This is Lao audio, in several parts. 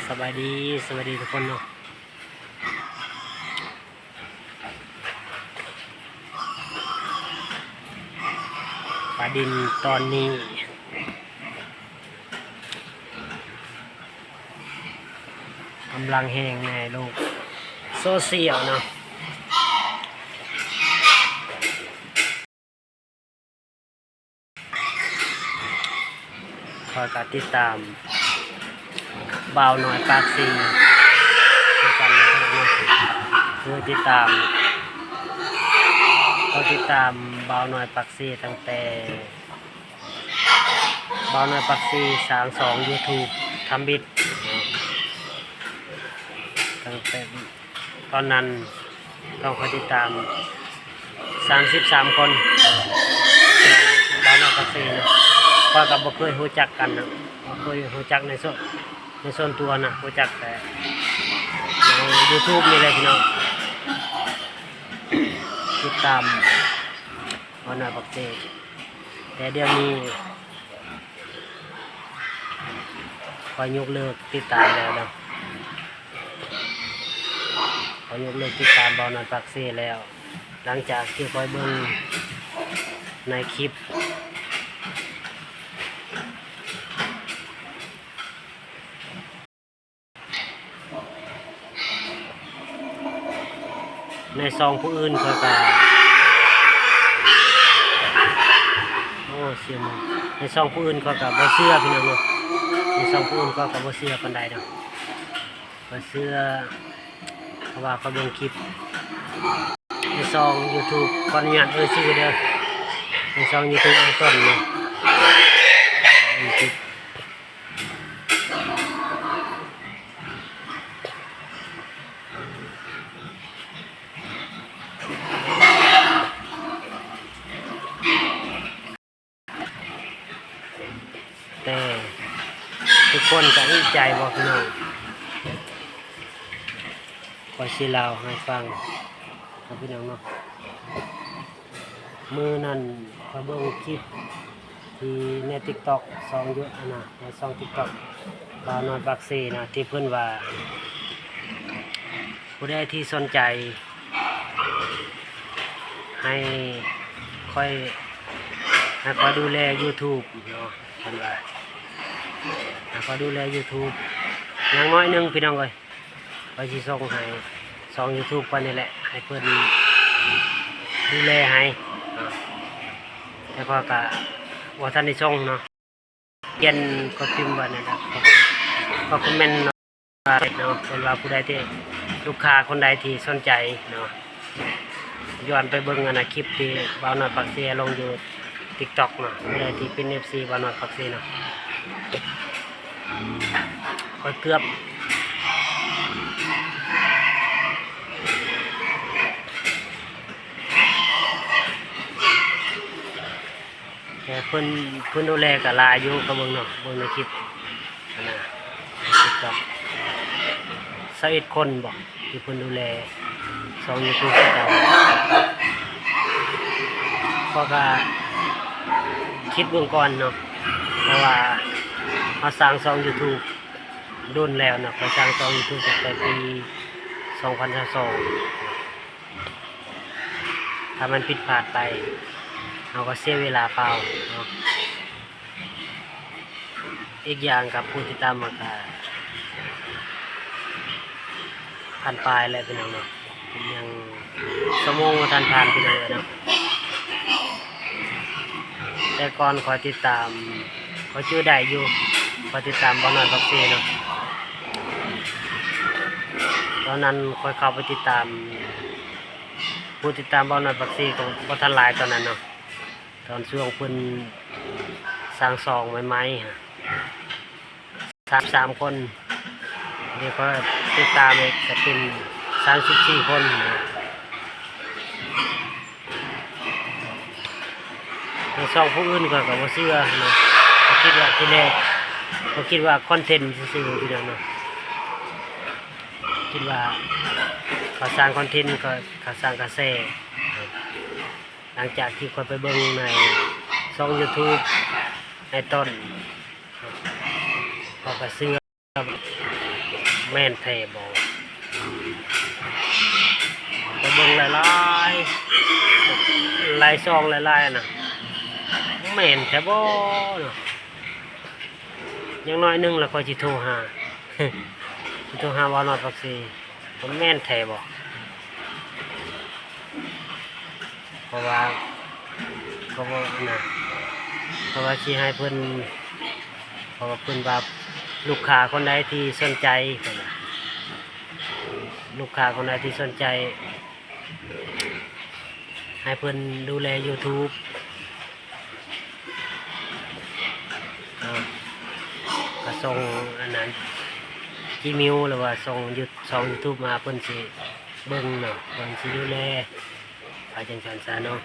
ສະບາຍດີ ສະບາຍດີທຸກຄົນເນາະ. ປາດິນຕອນນີ້ກຳລັງແຮງໃນໂລກໂຊຊຽວເນາະ. ຂ້ອຍກໍຕິດຕາມບ່າວນ້ອຍປາກເຊຄືກັນເນາະ. ຄືຕິດຕາມ ຂ້ອຍຕິດຕາມບ່າວນ້ອຍປາກເຊຕັ້ງແຕ່ ບ່າວນ້ອຍປາກເຊສ້າງຊ່ອງຢູທູບທຳອິດເນາະ. ຕັ້ງແຕ່ຕອນນັ້ນ ຕ້ອງຂ້ອຍຕິດຕາມສາມສິບສາມຄົນ ບ່າວນ້ອຍປາກເຊເນາະ. ຂ້ອຍກໍບໍ່ເຄີຍຮູ້ຈັກກັນນະ ບໍ່ເຄີຍຮູ້ຈັກໃນສ່ວນ ໃນສ່ວນຕົວນະ ຮູ້ຈັກແຕ່ໃນຢູທູບນີ້ແຫຼະພີ່ນ້ອງ. ຕິດຕາມບ່າວນ້ອຍປາກເຊ ແຕ່ດຽວນີ້ຂ້ອຍຍົກເລີກຕິດຕາມແລ້ວເນາະ. ຂ້ອຍຍົກເລີກຕິດຕາມບ່າວນ້ອຍປາກເຊແລ້ວ ຫຼັງຈາກທີ່ຂ້ອຍເບິ່ງໃນຄລິບ ໃນຊ່ອງຜູ້ອື່ນຂ້ອຍກະ ໂອ້ ສຽງ ໃນຊ່ອງຜູ້ອື່ນຂ້ອຍກະບໍ່ເຊື່ອພີ່ນ້ອງເນາະ. ໃນຊ່ອງຜູ້ອື່ນຂ້ອຍກະບໍ່ເຊື່ອປານໃດດອກ ຂ້ອຍເຊື່ອ ເພາະວ່າຂ້ອຍເບິ່ງຄລິບໃນຊ່ອງຢູທູບ ຂໍອະນຸຍາດເອີ່ຍຊື່ເດີ ໃນຊ່ອງຢູທູບອ້າຍຕົ້ນເນາະ. ແຕ່ທຸກຄົນຈະອີກໃຈບໍ່ພີ່ນ້ອງ? ຂ້ອຍຊິເລົ່າໃຫ້ຟັງເນາະພີ່ນ້ອງເນາະ. ມື້ນັ້ນຂ້ອຍເບິ່ງຄລິບທີ່ໃນຕິກຕັອກ ຊ່ອງຢູ ອັນນະ ໃນຊ່ອງຕິກຕັອກບ່າວນ້ອຍປາກເຊນະ ທີ່ເພິ່ນວ່າ ຜູ້ໃດທີ່ສົນໃຈໃຫ້ຂ້ອຍ ໃຫ້ຂ້ອຍດູແລຢູທູບເນາະ ເພິ່ນວ່າ ໃຫ້ຂ້ອຍດູແລຢູທູບຢ່າງໜ້ອຍໜຶ່ງພີ່ນ້ອງເອີຍ. ຂ້ອຍຊິສົ່ງໃຫ້ຊ່ອງຢູທູບຂ້ອຍນີ້ແຫຼະ ໃຫ້ເພິ່ນດູແລໃຫ້ເນາະ. ແຕ່ຂ້ອຍກະບໍ່ທັນໄດ້ສົ່ງເນາະ ຂຽນ ຂ້ອຍພິມວ່ານັ້ນນະ ຂ້ອຍຄອມເມັນເນາະ ເພິ່ນວ່າຜູ້ໃດທີ່ ລູກຄ້າຄົນໃດທີ່ສົນໃຈເນາະ ຍ້ອນໄປເບິ່ງອັນນະ ຄລິບທີ່ບ່າວນ້ອຍປາກເຊລົງຢູ່ຕິກຕັອກເນາະ. ຜູ້ໃດທີ່ເປັນເອັຟຊີບ່າວນ້ອຍປາກເຊເນາະ ຂ້ອຍເກືອບ ແຕ່ເພິ່ນ ເພິ່ນດູແລກໍຫຼາຍຢູ່ ກໍເບິ່ງເນາະ ເບິ່ງໃນຄລິບ ອັນນະ ໃນຕິກຕັອກ ຊາວເອັດຄົນບໍ ທີ່ເພິ່ນດູແລຊ່ອງຢູທູບເຂົາເຈົ້າ. ຂ້ອຍກະຄິດເບິ່ງກ່ອນເນາະ ເພາະວ່າເຮົາສ້າງຊ່ອງຢູທູບດົນແລ້ວເນາະ ຂ້ອຍສ້າງຊ່ອງຢູທູບຕັ້ງແຕ່ປີສອງພັນຊາວສອງ. ຖ້າມັນຜິດພາດໄປ ເຮົາກໍເສຍເວລາເປົ່າເນາະ. ອີກຢ່າງກັບຜູ້ຕິດຕາມມັນກະພັນປາຍແຫຼະພີ່ນ້ອງເນາະ ຍັງຊົ່ວໂມງບໍ່ທັນຜ່ານພີ່ນ້ອງເອີຍເນາະ. ແຕ່ກ່ອນຂ້ອຍຕິດຕາມ ຂ້ອຍຈື່ໄດ້ຢູ່ ຂ້ອຍຕິດຕາມບ່າວນ້ອຍປັກເຊເນາະ. ຕອນນັ້ນຂ້ອຍເຂົ້າໄປຕິດຕາມ ຜູ້ຕິດຕາມບ່າວນ້ອຍປັກເຊກໍບໍ່ທັນຫຼາຍຕອນນັ້ນເນາະ. ຕອນຊ່ວງເພິ່ນສ້າງຊ່ອງໃໝ່ໆ ສາມ ສາມຄົນ ດຽວຂ້ອຍຕິດຕາມອີກກໍເປັນສາມສິບສີ່ຄົນ. ໃນຊ່ອງຜູ້ອື່ນຂ້ອຍກໍບໍ່ເຊື່ອເນາະ ກໍຄິດວ່າທີແລກ ກໍຄິດວ່າຄອນເທັນຊື່ໆ ພີ່ນ້ອງເນາະ ຄິດວ່າເຂົາສ້າງຄອນເທັນ ເຂົາ ເຂົາສ້າງກະແສ. ຫຼັງຈາກທີ່ຂ້ອຍໄປເບິ່ງໃນຊ່ອງຢູທູບອ້າຍຕົ້ນ ຂ້ອຍກໍເຊື່ອ. ແມ່ນແທ້ບໍ່? ໄປເບິ່ງຫຼາຍໆ ຫຼາຍຊ່ອງຫຼາຍໆນະ ແມ່ນແທ້ບໍ່ເນາະ? ຢ່າງໜ້ອຍໜຶ່ງລະຂ້ອຍຊິໂທຫາ ຊິໂທຫາບ່າວນ້ອຍປາກເຊ ວ່າແມ່ນແທ້ບໍ່? ເພາະວ່າ ເພາະວ່າອັນນະ ເພາະວ່າຊິໃຫ້ເພິ່ນ ເພາະວ່າເພິ່ນວ່າລູກຄ້າຄົນໃດທີ່ສົນໃຈ ເພິ່ນວ່າ ລູກຄ້າຄົນໃດທີ່ສົນໃຈ ໃຫ້ເພິ່ນດູແລ YouTube ເອີ ກະສົ່ງອັນນັ້ນ Gmail ຫຼືວ່າສົ່ງ You- ຊ່ອງ YouTube ມາ ເພິ່ນຊິເບິ່ງເນາະ ເພິ່ນຊິດູແລ ວ່າຈັ່ງຊັ້ນຊະເນາະ.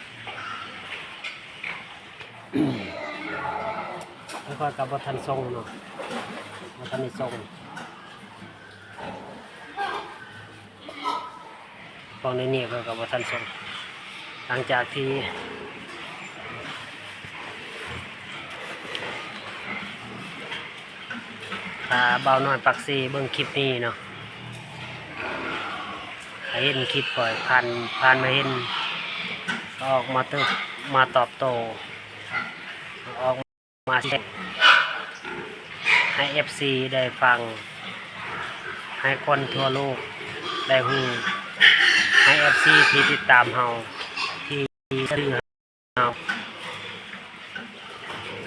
ແລ້ວຂ້ອຍກະບໍ່ທັນສົ່ງເນາະ ບໍ່ທັນໄດ້ສົ່ງ ຂອງໃນນີ້ຂ້ອຍກະບໍ່ທັນສົ່ງ ຫຼັງຈາກທີ່ ຖ້າບ່າວນ້ອຍປາກເຊເບິ່ງຄລິບນີ້ເນາະ ໃຫ້ເຫັນຄລິບຂ້ອຍ ຜ່ານ ຜ່ານມາເຫັນ ກໍອອກມາເຕີບ ມາຕອບໂຕ້ ອອກມາແຊໃຫ້ເອັຟຊີໄດ້ຟັງ ໃຫ້ຄົນທົ່ວໂລກໄດ້ຮູ້ ໃຫ້ເອັຟຊີທີ່ຕິດຕາມເຮົາ ທີ່ເຊື່ອ ເຮົາ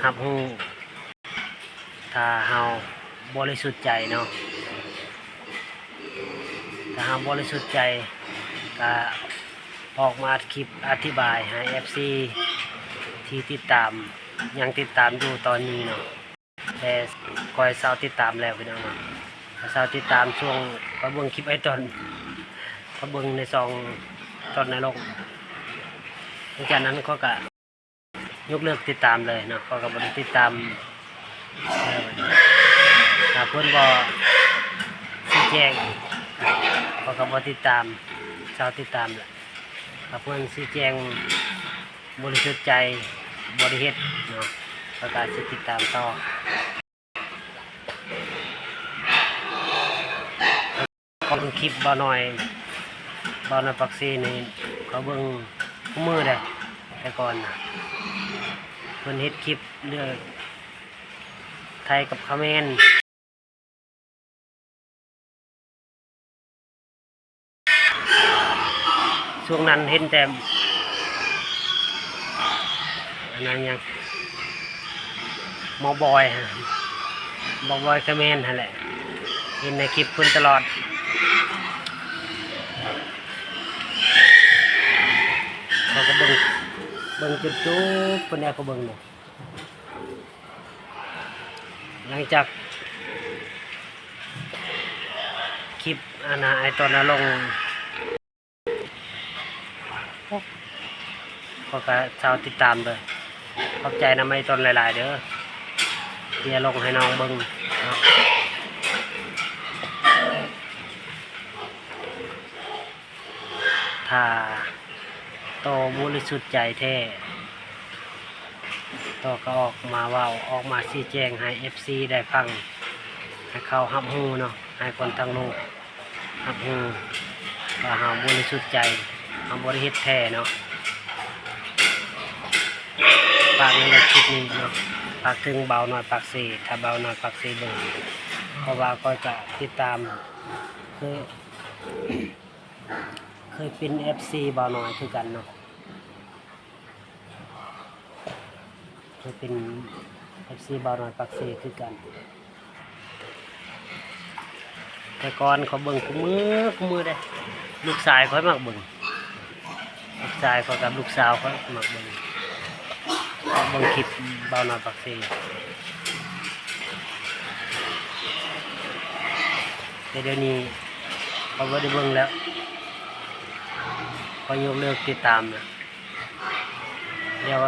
ຮັບຮູ້ ຖ້າເຮົາບໍລິສຸດໃຈເນາະ ຖ້າເຮົາບໍລິສຸດໃຈ ກະອອກມາອັດຄລິບອະທິບາຍໃຫ້ເອັຟຊີທີ່ຕິດຕາມ ຍັງຕິດຕາມຢູ່ຕອນນີ້ເນາະ. ແຕ່ຂ້ອຍເຊົາຕິດຕາມແລ້ວ ພີ່ນ້ອງເນາະ ເຊົາຕິດຕາມຊ່ວງຂ້ອຍເບິ່ງຄລິບໄອຕອນ ຂ້ອຍເບິ່ງໃນຊ່ອງຕອນນະລົງ ຫຼັງຈາກນັ້ນຂ້ອຍກະຍົກເລີກຕິດຕາມເລີຍເນາະ ຂ້ອຍກະບໍ່ໄດ້ຕິດຕາມ ເອີ ຖ້າເພິ່ນບໍ່ຊີ້ແຈງ ຂ້ອຍກະບໍ່ຕິດຕາມ ເຊົາຕິດຕາມລະ ຖ້າເພິ່ນຊີ້ແຈງ ບໍລິສຸດໃຈ ບໍ່ໄດ້ເຮັດເນາະ ຂ້ອຍກະຊິຕິດຕາມຕໍ່. ເບິ່ງຄລິບບ່າວນ້ອຍ ບ່າວນ້ອຍປາກເຊນີ້ ຂ້ອຍເບິ່ງຄູ່ມື້ເດ້ ແຕ່ກ່ອນນະ ເພິ່ນເຮັດຄລິບເລື່ອງໄທກັບຂະແມນ. ຊ່ວງນັ້ນເຫັນແຕ່ ອັນນັ້ນຫຍັງ ໝໍບອຍ ໝໍບອຍຂະແມນຫັ້ນແຫຼະ ເຫັນໃນຄລິບເພິ່ນຕະຫຼອດ ຂ້ອຍກະເບິ່ງ ເບິ່ງຈົນຈົບພຸ້ນແຫຼະ ກະເບິ່ງນະ. ຫຼັງຈາກຄລິບອັນນະ ໄອຕອນນະລົງ ຂ້ອຍກະເຊົາຕິດຕາມເລີຍ ຂອບໃຈນຳໄອຕອນຫຼາຍໆເດີ ທີ່ລົງໃຫ້ນ້ອງເບິ່ງເນາະ. ຖ້າໂຕບໍລິສຸດໃຈແທ້ ໂຕກະອອກມາເວົ້າ ອອກມາຊີ້ແຈງໃຫ້ເອັຟຊີໄດ້ຟັງ ໃຫ້ເຂົາຮັບຮູ້ເນາະ ໃຫ້ຄົນທັງໂລກຮັບຮູ້ວ່າເຮົາບໍລິສຸດໃຈ ເຮົາບໍ່ໄດ້ເຮັດແທ້ເນາະ. ຝາກໃນຄລິບນີ້ເນາະ ຝາກເຖິງບ່າວນ້ອຍປາກເຊ ຖ້າບ່າວນ້ອຍປາກເຊເບິ່ງ ເພາະວ່າຂ້ອຍກະຕິດຕາມ ເຄີຍ ເຄີຍເປັນເອັຟຊີບ່າວນ້ອຍຄືກັນເນາະ ເຄີຍເປັນເອັຟຊີບ່າວນ້ອຍປາກເຊຄືກັນ. ແຕ່ກ່ອນຂ້ອຍເບິ່ງຄູ່ມື້ ຄູ່ມື້ເດ້ ລູກຊາຍຂ້ອຍມັກເບິ່ງ ລູກຊາຍຂ້ອຍກັບລູກສາວຂ້ອຍມັກເບິ່ງ ເບິ່ງຄລິບບ່າວນ້ອຍປາກເຊ. ແຕ່ດຽວນີ້ຂ້ອຍບໍ່ໄດ້ເບິ່ງແລ້ວ ຂ້ອຍຍົກເລີກຕິດຕາມແລ້ວ ດຽວ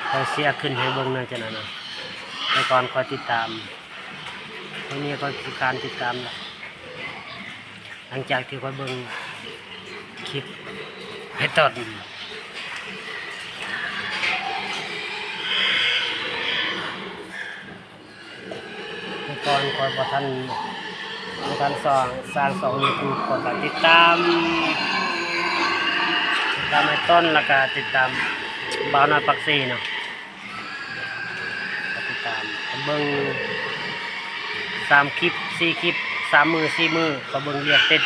ຂ້ອຍເສຍຂຶ້ນໃຫ້ເບິ່ງນະ ຈັ່ງນັ້ນນະ. ແຕ່ກ່ອນຂ້ອຍຕິດຕາມ ດຽວນີ້ຂ້ອຍຂີ້ຄ້ານຕິດຕາມແລ້ວ ຫຼັງຈາກທີ່ຂ້ອຍເບິ່ງຄລິບໄອຕອນ ແຕ່ກ່ອນຂ້ອຍບໍ່ທັນ ບໍ່ທັນສ້າງ ສ້າງຊ່ອງຢູທູບ ກໍຕິດຕາມ ຕິດຕາມອ້າຍຕົ້ນ ແລ້ວກະຕິດຕາມບ່າວນ້ອຍປາກເຊເນາະ. ກໍຕິດຕາມ ກໍເບິ່ງສາມຄລິບ ສີ່ຄລິບ ສາມມື້ ສີ່ມື້ ກໍເບິ່ງລຽບຕິດ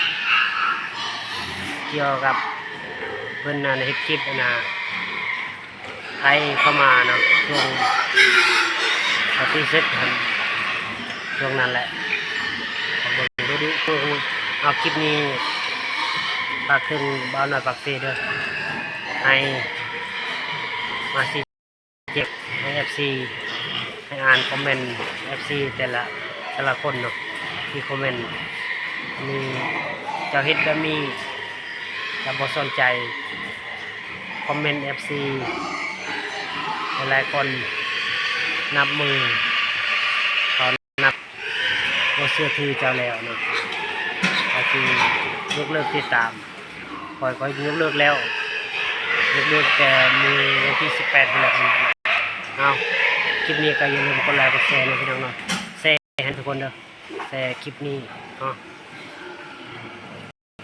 ກ່ຽວກັບເພິ່ນນັ້ນເຮັດຄລິບອັນນ່າ ໄທເຂົ້າມາເນາະ ຊ່ວງປະຕິເສັດຫັ້ນ ຊ່ວງນັ້ນແຫຼະ ກໍເບິ່ງດຸໆ. ເອົາ ຄລິບນີ້ຝາກເຖິງບ່າວນ້ອຍປາກເຊເດີ ໃຫ້ມາຊີ້ແຈງໃຫ້ເອັຟຊີ ໃຫ້ອ່ານຄອມເມັນເອັຟຊີ ແຕ່ລະ ແຕ່ລະຄົນເນາະ ທີ່ຄອມເມັນ ມີເຈົ້າເຮັດແບບນີ້ ແລ້ວບໍ່ສົນໃຈຄອມເມັນເອັຟຊີ ຫຼາຍໆຄົນນັບມື ເຂົານັບ ບໍ່ເຊື່ອຖືເຈົ້າແລ້ວເນາະ ເຂົາຊິຍົກເລີກຕິດຕາມ. ຂ້ອຍກໍຍົກເລີກແລ້ວ ຍົກເລີກແຕ່ມື້ວັນທີສິບແປດພຸ້ນແຫຼະ. ເອົາ ຄລິບນີ້ກໍຢ່າລືມກົດໄລກົດແຊເນາະ ພີ່ນ້ອງເນາະ ແຊໃຫ້ທຸກຄົນເດີ ແຊຄລິບນີ້ເນາະ.